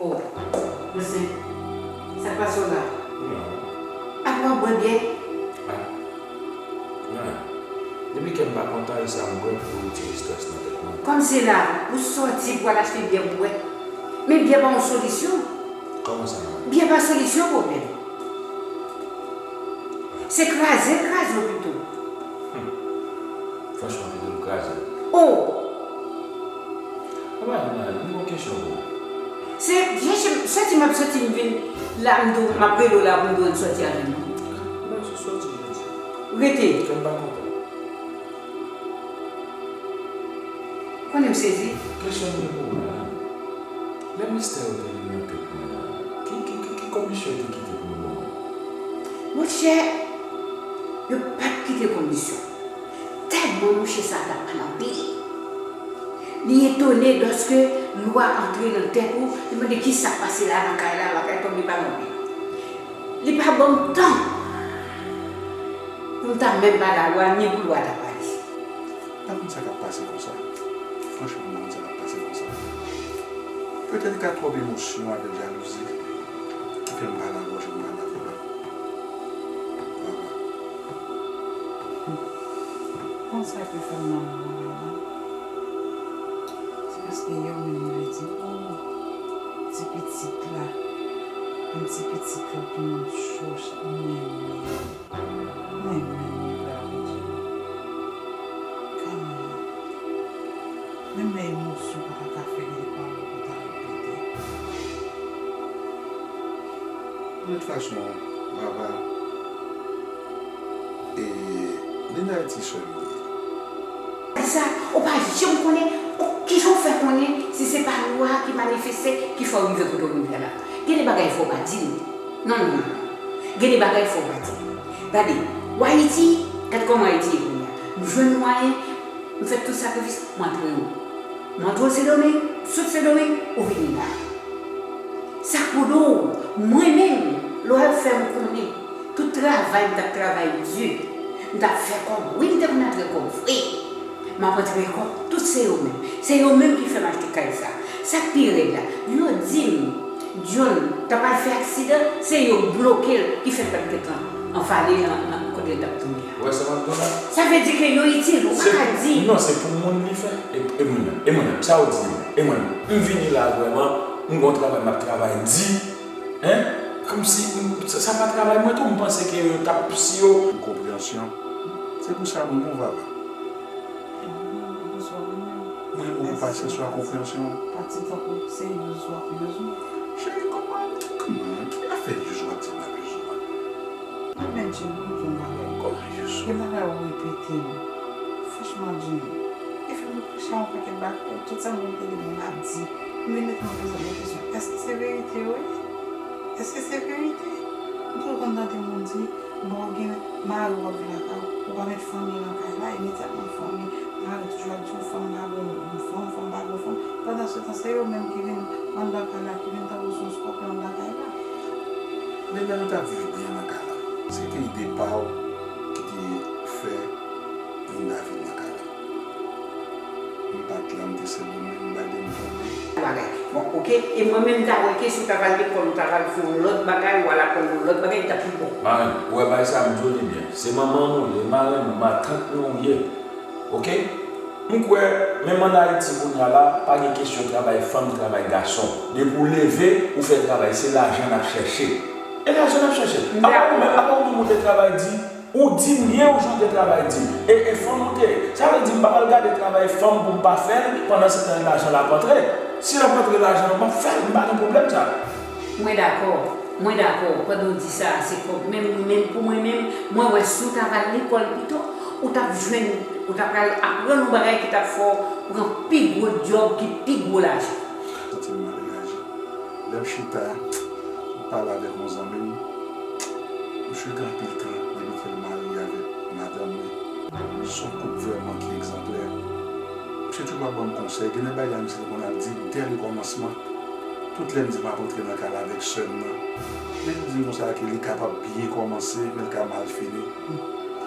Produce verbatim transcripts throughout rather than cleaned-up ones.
Oh, Justin, sa k pase w la? Apa w ap bwè byè? Ah, nan. Depi kè m pa kontan, e sa m bwè pou retire strès nan tèt mwen. Kòmsi la, ou sòti pou al achte byè pou bwè. Men byè pa yon solisyon. Kòman sa, non? Byè pa solisyon pwoblèm. Se kraze l kraze w pito. Hmm. Franchman, pito l kraze. Oh! Apa, nan, m gon kesyon pou ou. Se, chèche m, sòti m ap sòti m vin la, m di w, m ap rele w la pou m di w ann sòti avè m. Non, se sòti, sòti. Rete. Kè m pa kontan. Konnen m sezi. Kesyon m gen pou ou la, lè mistè yo te vin nan tèt mwen la, ki, ki, ki, ki kondisyon yo te kite pou nou? Monchè, yo p ap kite kondisyon. Tèlman mouche sa t ap pale anpil. Li etone lòske lwa antre nan tèt ou, li mande kisa k pase la nan kay la, bagay kòm li pale anpil. Li pa ban m tan pou m ta menm pale a lwa, ni pou lwa ta pale. M pa konn sa k ap pase konsa. Franchman, m pa konn sa k ap pase konsa. Petèt li ka twòp emosyon avèk jalouzi ki fè m pale a gòch, m pale a vòlò. Papa. Konn sa ki fè m nan moman la? Se paske yè w menm li di, "Oh, ti pitit la, yon ti pitit la pou m chòch, mwen menm." Mwen menm li pral vin di m. Kanmenm. Menm lè emosyon pa ta ka fè gen de pawòl pou ta repete. De tout fason, Vava, e, Linda e ti sè m li ye. Sa, ou pa janm konnen, ou, kijan w fè konnen si se pa lwa ki manifeste ki fè w rive kote w rive a la? Gen de bagay fò w pa di m. Non, non, non. Gen de bagay fò w pa di. Gade, w Ayiti, gad kòman Ayiti ye kounye a. M jwenn mwayen, m fè tout sakrifis, m antre w. M antre w Sendomeng, sot Sendomeng, ou vini la. Sa k pou do w, mwen menm, lwa yo fè m konnen, tout travay m t ap travay di, m t ap fè kòb, wi, m te konn antre kòb vre. M ap antre kòb, tout se yo menm. Se yo menm ki fè m achte kay sa. Sa k pi rèd la, yo di m John ta pral fè aksidan, se yo k bloke l, ki fè l pèd tèt lan anfale nan, nan kote l t ap tounen an. Ou wè sa m ap di w la? Sa vle di ke yo itil, ou pa ka di. Non, se pou moun li fè. E, e mwen menm, e mwen menm, sa w di, e mwen menm. M vini la vrèman, m gon travay m ap travay di, en? Kòmsi, m, sa, sa pa travay mwen tou, m panse ke yo t ap, si yo. Konpreyansyon. Se pou sa mwen gon Vava. Mwen, ou pasyans ou ak konpreyansyon. Pati tankou se youz w ap youz ou. Cheri, kòman, kòman, ki afè youz w ap di m ap youz ou a? Mwen menm, Jimmy, m di w yon bagay. Kòman youz ou? Gen bagay ou repete m. Franchman, Jimmy, e fè m reflechi a yon pakèt bagay. Tout sa m konn tande moun ap di, m vin mete m poze m kesyon, èske se verite yo ye? Èske se verite? M toujou konn tande moun di, bon, gen mari w ap vin lakay ou, ou pa met fanmi nan kay la, imedyatman fanmi, mari toujou ap di w fanm pa bon fanm, fanm pa bon fanm. Pandansetan, se yo menm ki vin anndan kay la, ki vin tankou se yon skòpyon anndan kay la. Men lè nou t ap viv byen nan kay la, se te ide pa w ki te fè Linda vin nan kay la. M pa t la, m te Sendomeng, m bay de m tonbe. Bagay. Bon, oke. E mwen menm, m ta wè ke si w ta pral lekòl, ou ta pral fè yon lòt bagay, ou al aprann yon lòt bagay, li t ap pi bon. Marenn, ou wè bagay sa, m di w li byen. Se manman m ou ye, marenn ou, matant nou ou ye. Oke? M kwè, menm ann Ayiti kounye a la, pa gen kesyon travay fanm, travay gason. Depi w leve, ou fè travay, se lajan n ap chèche. E lajan n ap chèche. Apa ou menm, apa ou menm ou te travay di, ou di m byen ou jan w te travay di. E, e fanm ou te ye. Sa vle di m pa pral gade travay fanm pou m pa fè l, pandan se tan lajan l ap antre. Si l ap antre lajan an, m ap fè l, m pa gen pwoblèm sa. Mwen dakò. Mwen dakò. Pandan w di sa, se kòb. Men mwen menm, pou mwen menm, mwen wè si w ta pral lekòl pito, ou t ap jwenn, ou ta pral aprann yon bagay ki t ap fè w pran pi gwo djòb ki pi gwo lajan. Santi m mal reyaji. Lè m chita, m pale avèk yon zanmi m, misye gen anpil tan depi ke l marye avèk madanm li. Se yon koup vrèman ki egzanplè. Misye toujou ap ban m konsèy. Gen de bagay misye te konn ap di m dè le kòmansman. Tout lè m di m ap antre nan kay la avèk sè m nan, li toujou di m konsa ke li kapab byen kòmanse, men l ka mal fini.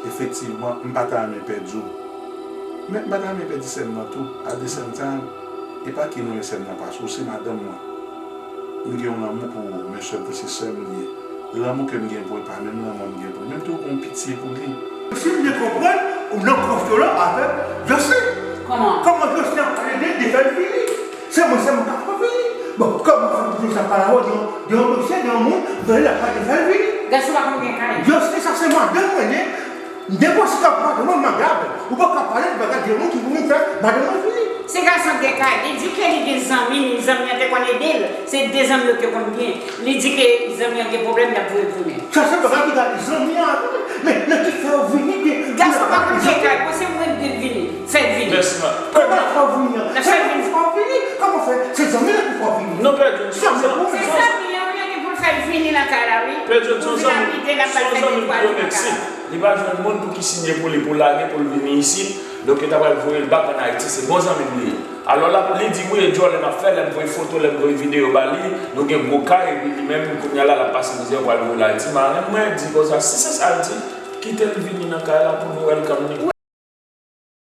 Efektivman, m pa ta renmen pèdi w. Men m pa ta renmen pèdi sè m nan tou. At the same time, e pa ki mwen sè m nan pase w, se madanm mwen. M gen yon lanmou pou Michel, pou se sè m li ye. Lanmou ke m gen pou li pa menm lanmou m gen pou li. Menm tou, yon pitye pou li. Si m byen konprann, ou nan konfyon lan avèk José. Kòman? Kòman José ap pale de, de fè l vini? Se mwen sèlman k ap fè l vini. Bon, kòman fè pou José ap pale avè w de yon, de yon dosye, de yon moun, vre l ap pale de fè l vini? Gason pa konn gen kay. José, sa se madanm mwen ye. M depanse kòb madanm mwen, m ap gade. Ou pa ka pale de bagay de moun ki pou vin fè madanm mwen vini. Se gason k gen kay. Li di ke li gen zanmi, li zanmi an te konn ede l. Se de zanmi yo te konn byen. Li di ke zanmi an gen pwoblèm, l ap voye l tounen. Sa se bagay ki gade zanmi an avè l. Men nan ki fè w vini ke. Gason pa konn gen kay, bon se mwen ki di l vini. Fè l vini. Mèsi ma. Kòman fè w vini an? N ap fè l vini. Fè w vini? Kòman fè? Se zanmi an ki fè w vini. Non, Pè John, se yon zanmi. Se zanmi an, li gen pou l fè l vini nan kay la, wi. Pè John, se yon zanmi. Pou vin abite l ap bay fè netwayaj nan kay la. Li pa jwenn moun pou ki sinye pou li, pou lage, pou l vini isit. Donk, yo ta pral voye l back ann Ayiti. Se bon zanmi m li ye. Alò, l ap, li di, wi, e djòlè m ap fè, lè m voye foto, lè m voye videyo ba li, nou gen gwo kay, epi li menm, kounye a la, l ap pase mizè, yo pral voye l Ayiti. Marenn mwen di konsa, si se sa l di, kite l vini nan kay la pou nou welcome li.